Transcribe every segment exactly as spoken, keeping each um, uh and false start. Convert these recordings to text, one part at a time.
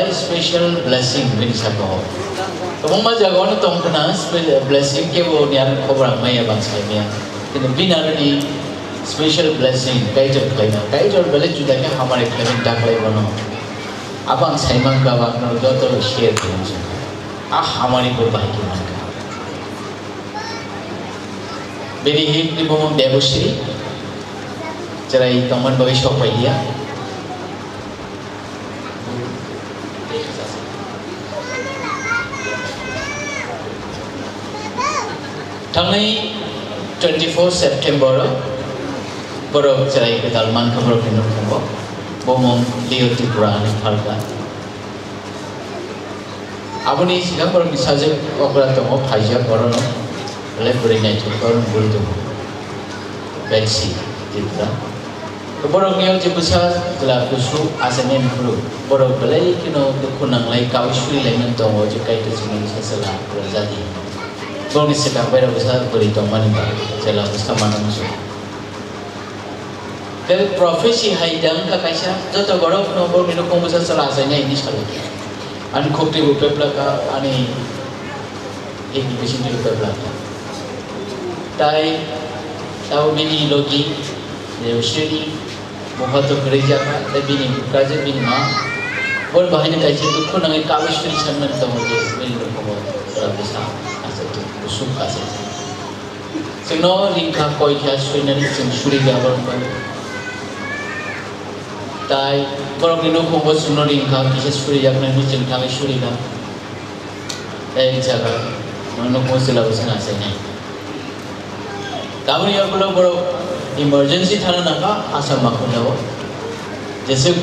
Special blessing bini saka o. Kwbangma jaga o tong khna spe-, blessing kebo ni ano khobor ang maya bang sai maya. Kintu bini ano ni special blessing Kaitor khlaina. Kaitor belai juda khe hamari khlaimani ta khlai bono. Abang sai man ka bang no joto share khlaimani. A hamari bo bai khe man ka. Bini hik ni bomo Debosri. Cherai tongman bagwi sok pai dia. Thangnai twenty-four September o borok cherai kwtal mankha borokni nukhungo. Bo mung Leo Tripura hinwi phalkha. Aboni sika borokni sajwk okra tongo, phaijak orono. Belai bwrwi naithok orono bwrwi tongo. Betsi Tripura. Borokni o je bwsa chwla kusu achainai phuru borok belai kheno dukhu nanglai, kaui surilaimani tongo je Kaitor chini bwsa chwla rwjadi. Borokni swkang bai rok bwsa bwrwi tongmani ba chwla bwsa mano muchung. Tei prophecy hai da wngkha kaisa, joto borok no borokni nukhung bwsa chwla achainai hinwi salo. Ani khukti bo peplaka, ani hikni bisingtwi bo peplaka. Tai tabo bini logi, Debosrini, mokol to kwrwi jakha, tei bini bwkha je bini ma, boni bahaino kaisa dukhu nangwi kaui suri sanmani tongo je bini nukhungo chwla bwsa achaitok, kusuk achaitok. Chwngno ringkha koi kha suinani chwng suri ya borok bai. Tai borokni nukhungo chwngno ringkha kisa suri yaknani chwng thangwi suri kha. Tei ringkha kha, borok nukhungo chwla bwswk achainai. Tabukni yagulo borok emergency thana nangkha Assam makhunjao. Jeswk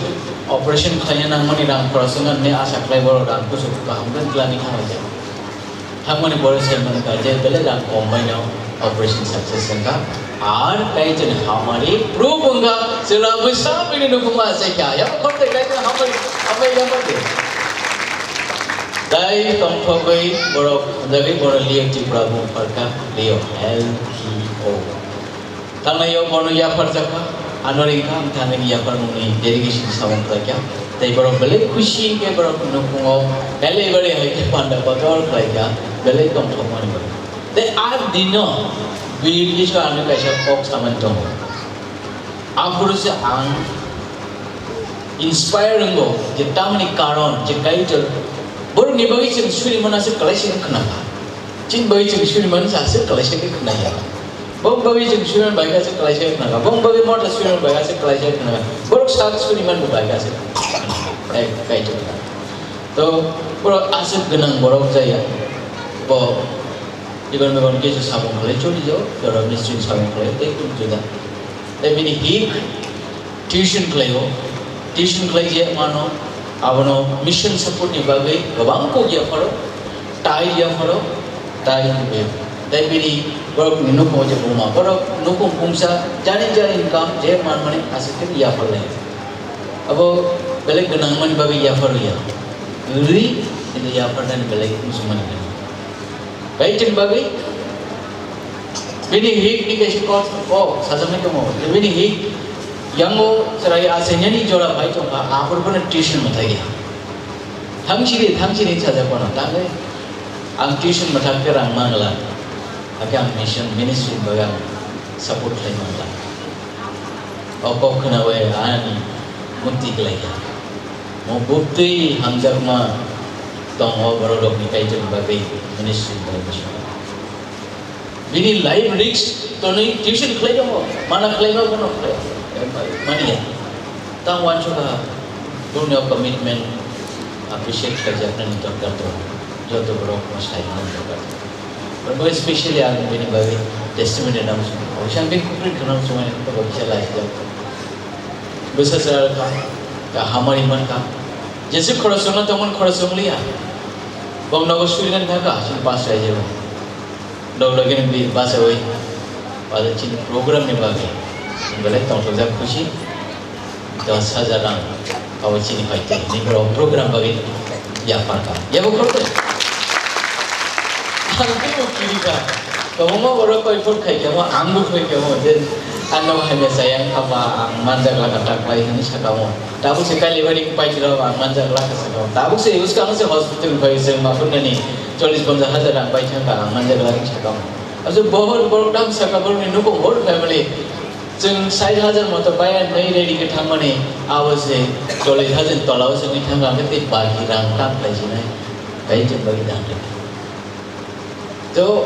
operation khlaina nangmani rang khoroksa wngkha hwnwi asa khlai borok rang kuchuk kaham khe twlani kha bai. Thangmani borok se mankha je belai rang kom baino operation success wngkha. Ar Kaitorni hamari proof wngkha, chwla bwsa bini nukhungma achaikha. Yabo khorokthai Kaitorni hamari, hamari yabo de. Tai tongthogwi borok hamjagwi bono Leo Tripura bung pharkha, Leo L T O. Tangnaio bono yapharjakha, ano ringkha, ang thangwi yapharmungni dedication samung khlaikha. Tei borok belai khusi khe borok nukhungo delivery hai khe panda kotor khlaikha, belai tongthokmani bagwi. Tei a dino bini bisingtwi ano kaisa kok samani tongo. Aphuru se ang inspire wngo je tamni karon je Kaitor borokni bagwi chwng suri mana se kwlaisa khe khna kha. Chini bagwi chwng suri mani sa se kwlaisa khe khna ya. Bong bagwi chwng suri mani bai kha se kwlaisa khe khna kha. Bong bagwi mota suri mani bai kha se kwlaisa khe khna kha. Borok sak suri mani bai kha se khna kha. Ei, Kaitor kha. To borok aswk gwnang borok jaya. Bo iban begon kisa samung khlai choli jo, jorok ni sring samung khlai tei kun juda. Tei bini hik tuition khlaio, tuition khlai je mano, abono mission support ni bagwi kwbang kok yapharo, tai yapharo, tai hwnwi. Tei bini borok ni nukhung je buma, borok nukhung pungsa jani jani income je man mani aswk khe yaphar lai. Abo belai gwnang mani bagwi yaphar ya. Rwi, kintu yaphar nani belai muchung mani gwnang. Kaitorni bagwi bini hik ni kaisa kok, kok sajaknai tongo. Bini hik yango chwrai achainani jora bai tongkha, aphuru bono tuition mwthai ya. Thang siri, thang siri sajak bono. Tangwi ang tuition mwthak khe rang mangla. Hakhe ang mission ministry bagwi ang support khlai mangla. O kok khnawi ani mukti khlaikha. Mo buktwi hamjakma tongo borok rokni Kaitorni bagwi ministry khlai masa. Bini life risk tonwi tuition khlai tongo, mana khlaima bono khlai mani ya. Tang wansukha borokni o commitment appreciate khlaijaknani dorkar tongo, joto borok ma sai mani dorkar tongo. Borok specially ang bini bagwi testimony rwna muchungo. Oisa ang bini kukri khwna muchungo, ani kok kisa lai jak. Bwsa chwla rwkha, ta hamari mankha. Jesa khoroksa wngna tongmani khoroksa wngliya. Bong nogo surinani thangkha, chini pas raijao. Dok dok khe nw bini bachaui, pada chini program ni bagwi belai tongthokjak khusi, dos hajar rang abo chini pai twi ni borok program bagwi yapharkha. Yabo khorokhe ang teibo kirikha, kwbangma borok koi phone khaikha, angbo khaikha, je Ano hai mesa yang apa ang manjak laka tak bai hini sakamo. Tabuk se kali bari pai jiro ang manjak laka sakamo. Tabuk se uska ang se hospital bai se ma pun nani chollis ponjak hajar rang bai thangka ang manjak laka sakamo. Aso bohor borok dam saka borok ni nuko whole family. Chwng sait hajar moto bai nai ready ke thangmani abo se chollis hajar tola o se ni thangka ang ke baki rang tak bai jinai. Bai chwng bai dan. To,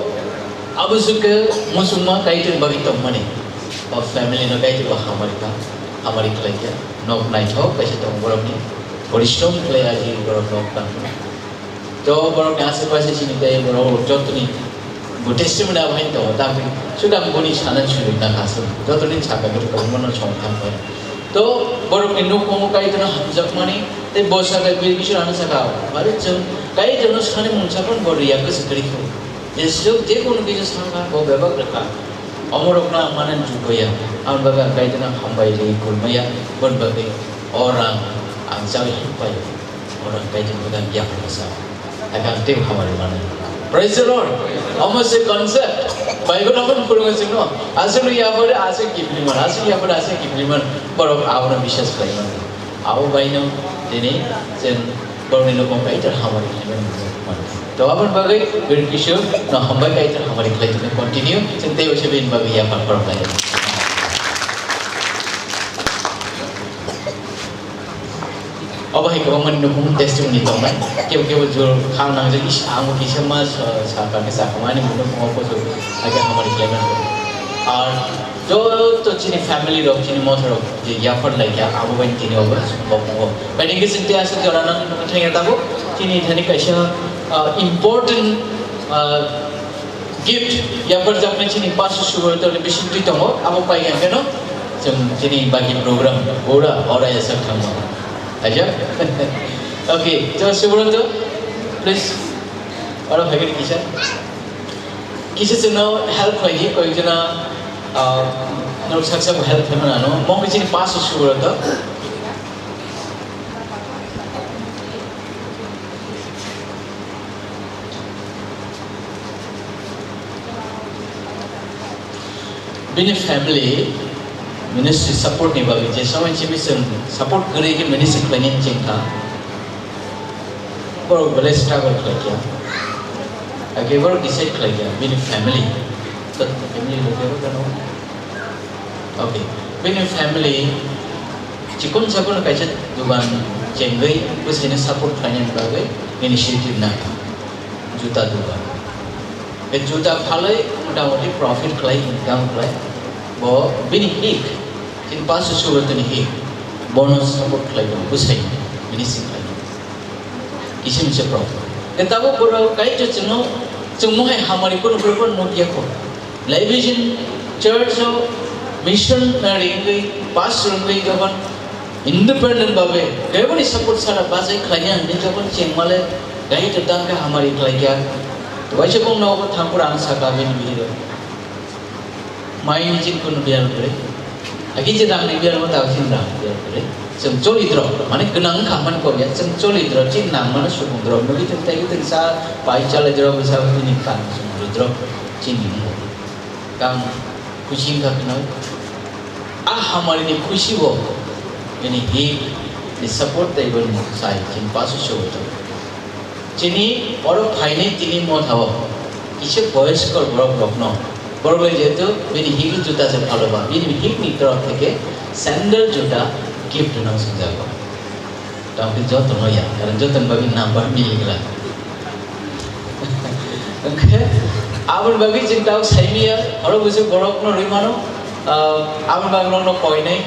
abo sukhe muchungma Kaitor bagwi tongmani. O family no Kaitor bo hamari kha, hamari khlai kha. Nok naithok kaisa tongo borokni. Porishrom khlai aji borok nok tang. To, borokni ashe pashe chini tei borok jotoni bo testimony abo hai tongo. Tamni suda boni sana chuli na kha se. Jotoni chaka khe tongmano chong thang bai. To, borokni nukmungo Kaitorno hamjakmani, tei bo sakha, Kaitorno saka, mare chwng Kaitorno sani mungsa phano bo riya kwchwk kwrwi kho. Jesuk je kono kisa sangha, bo bebak rwkha. Omorokno ang mane jugoya, ang bagwi ang Kaitorno hambai rwi kulmaya, boni bagwi o rang ang chawi hwnpai. Oro Kaitor bwkha yapharsa. Hakhe ang teibo hamari mano. Praise the Lord. Omo se concept. Bible omo phwrwngo chwngno. Aswk yapharwi aswk kiphilman, aswk yapharwi aswk kiphilman. Borok abono biswas khlai mano. Abo baino tini chwng borokni nokong Kaitor hamari khlaimani mano. To aboni bagwi bini kisu no hambai Kaitor hamari khlai tini continue. Chwng teibo se bini bagwi yaphar khoroknai. Obo hai kwbangma ni nukhung testimony tongnai. Kebo kebo jor khang nangjak, "Ish, ang bo kisa ma sa, sa, sa, sa, ani bo nukhung o poso, age hamari khlai mano." Ar joto chini family rok, chini motha rok je yaphar lai kha, abo bai tini obo bo, bo. Bai ni kisa tei aswk jora nang thangya tabuk. Chini thani kaisa, ah, important, ah, gift yapharjaknai chini Pastor Subrotoni bisingtwi tongo, abo paikha pheno chwng chini baki program ora, ora ya sak thangma. Aja? Okay, so Subroto, please, oro phaikhani kisa. Kisa chwngno help khlaidi, koyekjona, ah, norok sak sak help khlaimano ano. Mo khe chini Pastor Subroto. Bini family ministry support ni bagwi je samai simi chwng support kwrwi khe ministry khlainani chengkha. Borok belai struggle khlaikha. Age borok decide khlaikha bini family. Family loge ro gano. Okay. Bini family chikon sakon kaisa dugan chengwi bwswino support khlainani bagwi initiative na juta dugan. Be juta phalwi motamoti profit khlai, income khlai. Bo bini hik, chini Pastor Subrotoni hik, bono support khlai tongo bwsai bini sing khlai. Kisim se pro. Ke tabuk borok kaitor chwngno, chwngno hai hamari kono borok nukya kho. Levision church o missionary wngwi, pastor wngwi, jokon independent babe, keboni support sara bachai khlaina hinwi jokon chengmale kaitor tangkhe hamari khlaikha. Waisa bongno obo thangphuru ang sakha bini bihiro. Mai ni chini kono biyal kwrwi. Agi je rang ni biyal mo tabo chini rang ni biyal kwrwi. Chwng choli drop, mane gwnang wngkha mani kok ya, chwng choli drop, chini nang mano sukung drop, nugwi chwng tei tei sa pai chalai drop, sa bini kan sukung drop, chini ni. Kang khusi wngkha kheno. A hamari ni khusi bo, bini hik ni support tei bini sai, chini pasu sugwi tongo. Chini oro phainai tini mothao kisa boyoskor borok rokno, borok bai jehetu bini higwi juta se phaloba, bini higni torok theke sandal juta gift rwna swngjago. Tamo khe jotono ya, karon jotoni bagwi number mili glak. Hwnkhe aboni bagwi chwng tabuk saimanya, oro bwswk borokno rwi mano, ah, aboni bagwi nokno koinai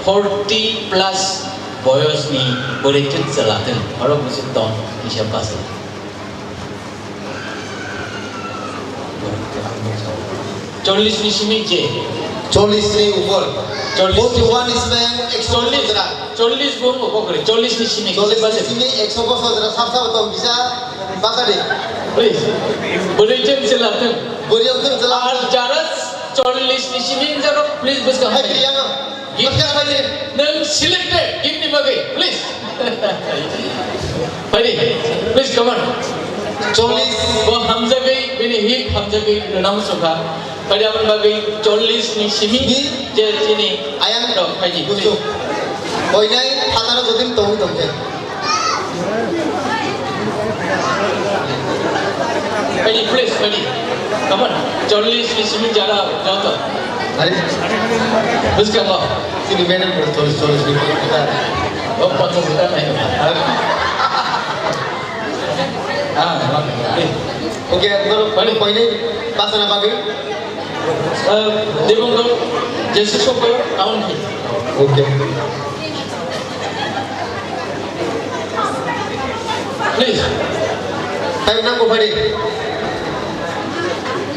forty plus boyosni bwrwi twk chwla twk, oro bwswk tong kisa bachai. Chollish ni simi je. Chollish ni upor. Chollish. Forty one is man, ekso bosor jora. Chollish bo mo kokore, chollish ni simi. Chollish ni simi, ekso bosor jora, sab sab tong bisa bakari. Please. Bwrwi twk chwla twk. Bwrwi twk chwla. Ar jara chollish ni simi jaro, please, bwskang. Hai, yang. Gift. Bwskang hai. Nang selected, gift ni bagwi, please. Phaidi, please come on. Choli. Bo hamjagwi, bini hik hamjagwi, rwnam sukha. Phaidi aboni bagwi chollish ni simi. Simi? Je chini ayang rok phaidi. Busu. Koinai phataro jodin tongwi tongkhe. Phaidi, please, phaidi. Come on. Chollish ni simi jara joto. Ari. Buskang o. Sini madam chollish, chollish ni. Oh, panchas juta nahi. Ah, okay. Oke, bro, balik. Koinai pasana bagwi? Eh, Debongkor, Jesu Soko, count. Oke. Please. Time nangkuk phaidi.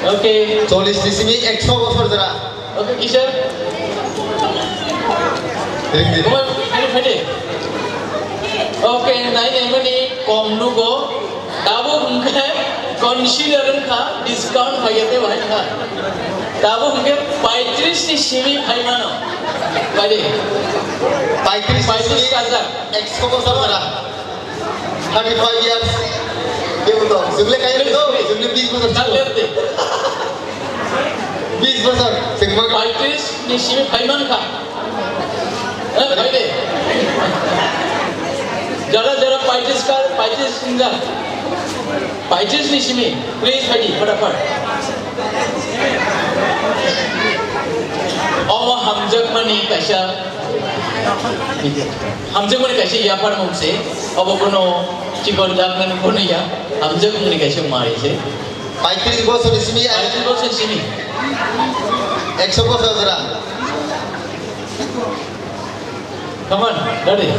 Oke. Chollish ni simi ekso bosor jora. Oke, kisa? Ring di. Oman, phaidi, phaidi. Oke, nai, nai, mani, kom nugo. Tabuk hwnkhe consider wngkha, discount phaiyate bahai kha. Tabuk hwnkhe paitris ni simi phaimano. Phaidi. Paitris ni simi. Paitris hajak. Ekso bosor jora. Thirty five years. Kebo to, jumle kaya to, jumle bis bosor. Chal ler de. Bis bosor, sengma. Paitris ni simi phaiman kha. Eh, phai de. Jara jara paitris kha, paitris sinja. Paitris ni simi, please phaidi, fatafat. Omo hamjakmani kaisa Hamjakmani kaisa yapharmung se, obo bono chikon jaknani bono ya, hamjakmani kaisa mari se. Paitris bosor ni simi, paitris bosor simi. Ekso bosor jora. Come on, daddy.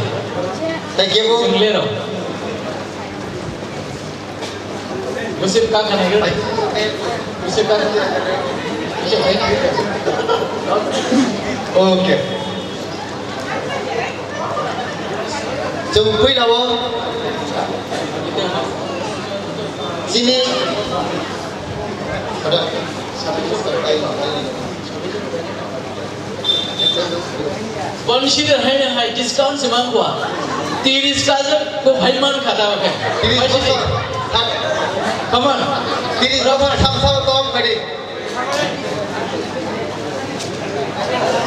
Thank you. Singlero. Musik ka khana yun? Musik ka? Okay. Chwng puila o chini Consider hai na hai discount se mang kwa. Tiris ka je ko bhai man khata ba khe. Tiris bosor. Come on. Tiris bosor samsa kom kadi.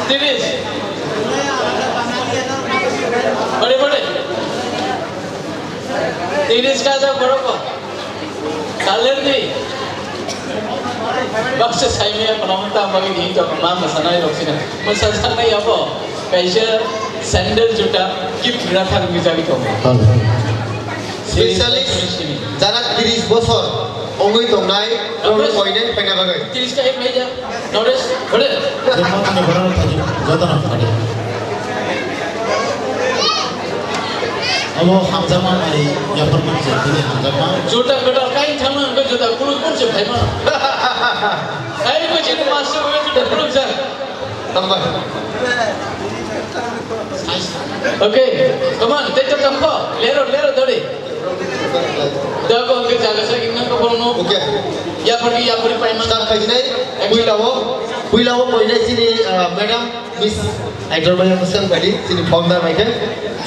Tiris. Bade bade. Tiris ka je boro ko. Salary di. Baksa saimaya kono ta bagi di to ma masanai rok sina. Masa sanai abo. Kaisa sandal juta gift rina thang ni jagi to. Specially jara tiris bosor ongoi tongnai rok koinai phaina bagwi. Tiris ka ek bhai ja. Notice, bole. Jemon ani borok thajim joto no thani. Abo hamjakma mai yapharmani je tini hamjakma. Juta kwtal kain thangma hwnkhe juta kuluk kun se phaima. Kain bo chini master bo juta kuluk ja. Number. Okay, come on, take your time. Lero, lero, dori. Dago hwnkhe jaga sa gimna ko bono. Okay. Yapharni, yapharni paiman. Start khaijinai. Puila o, puila o koinai chini, ah, madam, Miss Hydro Maya Musang Badi, chini founder bai khe.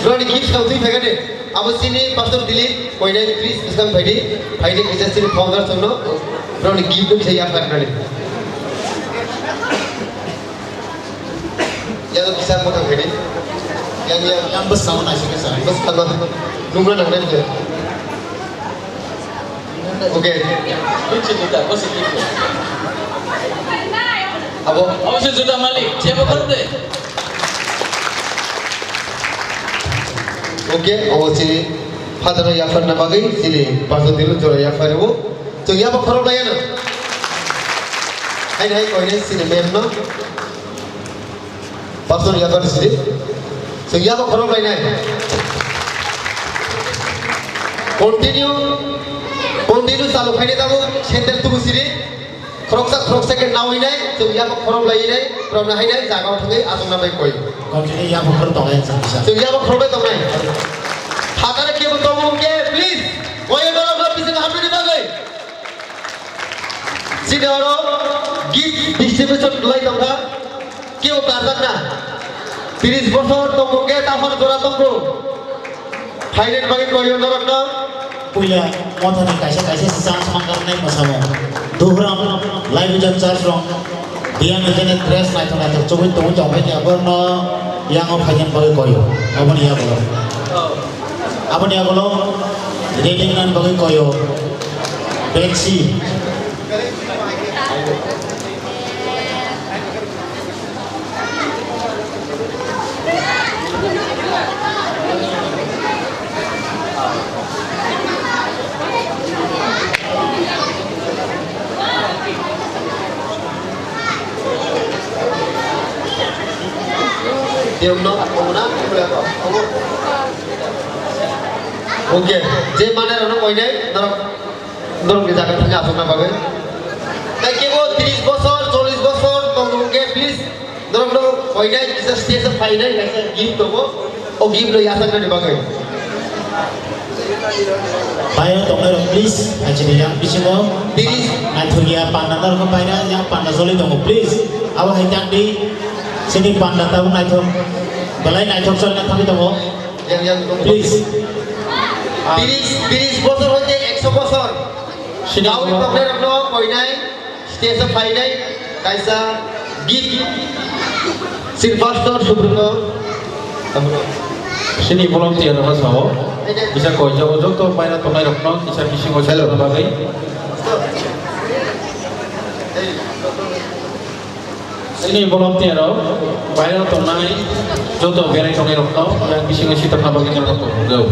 Broni gift kau twi phegade. Abo chini Pastor Dilip, koinai please Musang Badi, phaide kisa chini founder chongno. Broni gift kisa yaphar nani. Yang bisa motor ini. Yang yang yang besar mana sih besar? Besar mana? Nunggu nang nang je. Oke. Ini cerita positif. Abo. Abo se juta malik. Siapa baru deh? Oke, abo sini. Father ya pernah bagi sini. Pastor dulu jual ya pernah bu. Tuh ya apa korok layan? Hai hai kau ini sini memang. Pastor yaphar sidi. Chwng yabo khorok lainai. Continue, continue chalu khainai tabuk sandal tubu sidi. Khoroksa khoroksa khe nawi nai, chwng yabo khorok lai nai, khorok nai hai nai, jaga o thangwi achukna bai koi. Continue yabo khorok tong lai chwng kisa. Chwng yabo khorok lai tong nai. Phataro kebo tongo hwnkhe, please. Koi norok no bising hamnani bagwi. Chini oro gift distribution khlai tongkha. Kebo karjakna. Tris bosor tongkhe taphar jora tongo. Phainani bagwi koiyo norokno. Puila mothani kaisa kaisa se chance mankarnai mwsamo. Duhram Life Vision Church rok biyang ni jene dress naithok naithok chugui tongwi tongbai ni aborno yango phaina bagwi koyo. Aboni yagulo. Aboni yagulo reading nan bagwi koyo. Bengsi. Okay, je mane rano koinai norok. Norokni jaga thangwi aswkna bagwi. Tai kebo tris bosor, chollish bosor tong hwnkhe, please, norokno koinai kisa stage-o phainai kaisa gift tongo. O gift no yachaknani bagwi. Bairo tongnai rok, please, achini yang bisingo tris naithok ya panda norok baira yang panda joli tongo, please. Abo hai tang di, sini panda tabuk naithok, belai naithok cholna thangwi tongo. Yang, yang, please. Tris, tris bosor hoite ekso bosor. Sini gawi toknai rokno koinai, stage o phainai, kaisa gift. Sir Pastor Subrata. Sini volunteer rokno sao. Kisa koijao joto baira tongnai rokno kisa bisingo hello bagwi. Chini volunteer rok, bairo tongnai joto berai tongnai rokno yang bisingo sitokna bagwi norok tongo.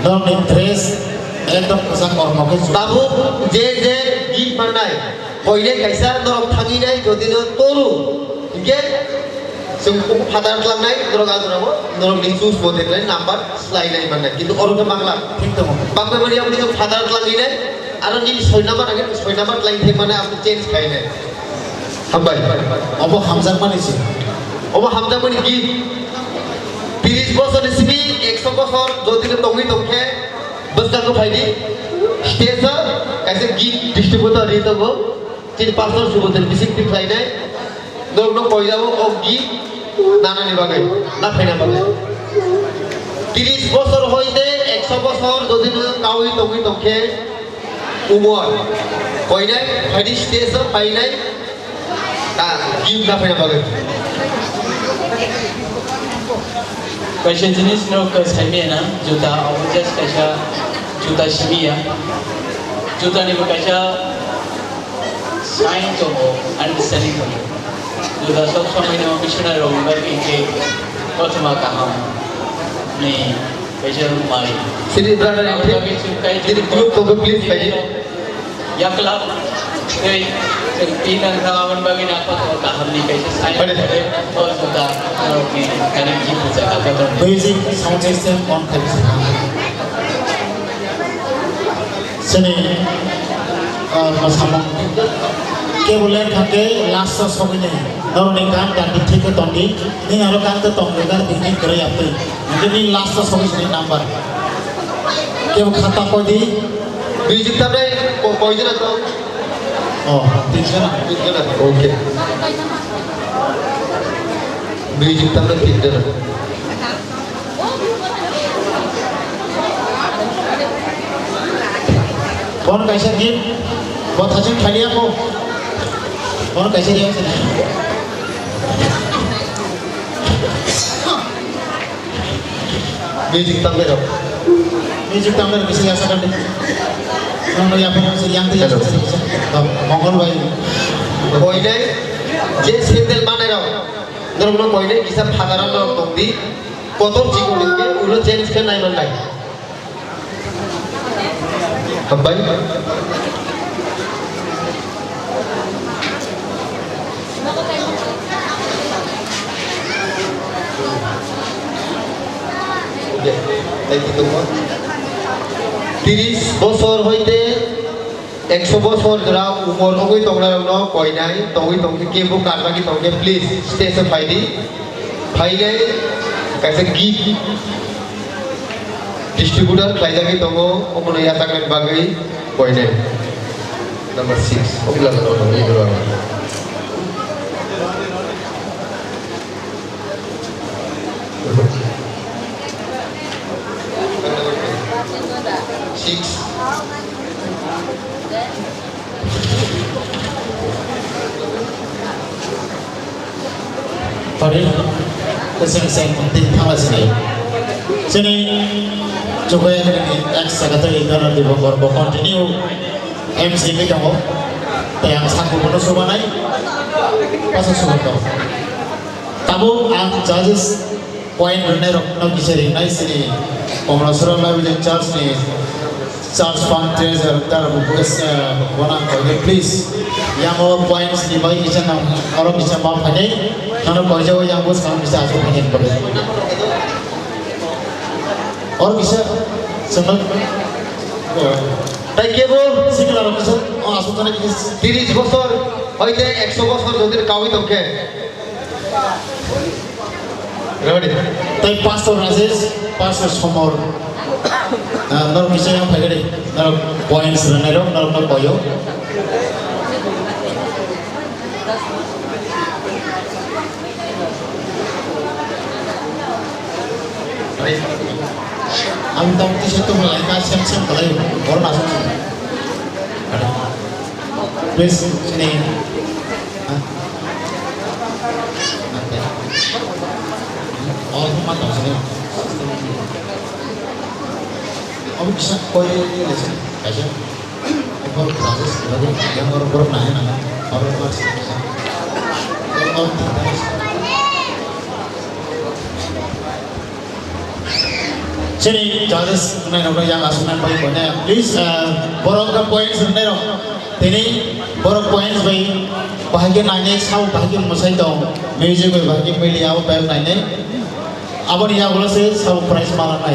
Norokni dress ekdom kwchak kormo khe. Tabuk je je gift mannai, koinai kaisa norok thangwi nai jodi no toru. Hinkhe chwng phataro tlangnai, norok ajorao norokni choose mote khlai number swlainai mannai. Kintu oro khe mangla. Thik tongo. Bangma mani aboni chwng phataro tlangwi nai, aro nini soi number age, soi number tlaini thek mane aboni change khainai. Hambai. Obo hamjakmani se. Obo hamjakmani gift. Tris bosorni simi ekso bosor jodi khe tongwi tongkhe, bwskango phaidi. Stage-o kaisa gift distributor ri tongo. Chini pastor Subodhon bising twi khlainai. Norokno koijago o gift nanani bagwi, naphaina bagwi. Tris bosor hoite ekso bosor jodi nwng kaui tongwi tongkhe umor, koinai phaidi stage-o phainai, ah, gift naphaina bagwi. Kaisa jinis no khe saimaya na, juta, obo just kaisa juta simiya. Juta ni bo kaisa sign tongo, understanding tongo. Juta sob somoi no missionary rok bai khe kothoma kaham ni kaisa mari. Sini brother, abo bagwi chwng kai dini group tongo, please, kai. Yaklap tei chwng tin ang kha, aboni bagwi naphang o kaham ni kaisa sign. Ade. O juta norok ni kani ki puja ka to. Music sound system on khai. Sini, ah, masamung. Kebo len thangke last o sogwi nai. Norok ni kan dan di thik ke ton di. Ni aro kan ke tong gar di ni kere yaptui. Nini last o sogwi sini number. Kebo khata koi di. Music tamnai ko-, koi jona to? Oh, tin jona. Tin jona. Okay. Music tamnai tin jona. Phone kaisa di. Bo thachung khaliya ko. Phone kaisa di. Music tamnai rok. Music tamnai rok kisa yasa kandi. Nang no yapha nang seri yang tu yasa seri kisa. Mongol bai. Koinai je sandal manai rok. Norok no koinai kisa phadara norok tong di. Kotor chikon ni ulo change khe nai man nai. Hambai. Tris bosor hoite ekso bosor jora umor wngwi tongnairokno koinai tongwi tongkhe kebo karjagwi tongkhe, please stage o phaidi. Phainai kaisa gift distributor khlaijagwi tongo, omono yachaknani bagwi koinai. Number six, obwla no tongwi doro. Six. Pari, keseng seng tin thangla sini. Sini, Chukaya ni ex secretary Dana Dibongkor bo continue M C ni tongo. Tei ang sakbo bono subanai, pasa subanai. Tabuk ang judges point rwnairokno kisa ringnai sini Komlasora Bible Church ni church fund treasurer Dara Bubu S, eh, bono ang koide, please. Yang o points ni bai kisa nang oro kisa ma phainai, nono koijao yang bwskang kisa asuk phainai koide. Oro kisa chwngno, eh, tai kebo sikla rok kisa o asuk thani kisa tiris bosor hoite ekso bosor jodi kawi tongkhe. Ready. Tai Pastor Rajesh, Pastor Somor. Ah, norok kisa yang phai gede. Norok points rwnairok, norok no koyo. Ang tong tisa tu malai ka sem sem kalai. Oro na sem sem. Ada. Please, sini. Hah? Nanti. Oh, cuma tahu sini. Kamu bisa koi ini sih, kasih. Kalau proses lagi yang baru baru nanya nanya, baru masih bisa. Kalau tidak, Chini judges nai rok yang aswk nang bai koine, please, uh, borok ka points rwnai rok. Tini borok points bai bahai khe nainai, sao bahai khe mwsai tong, music bai bahai khe mili abo bai nainai. Aboni yagulo se sao prize ma rwnai.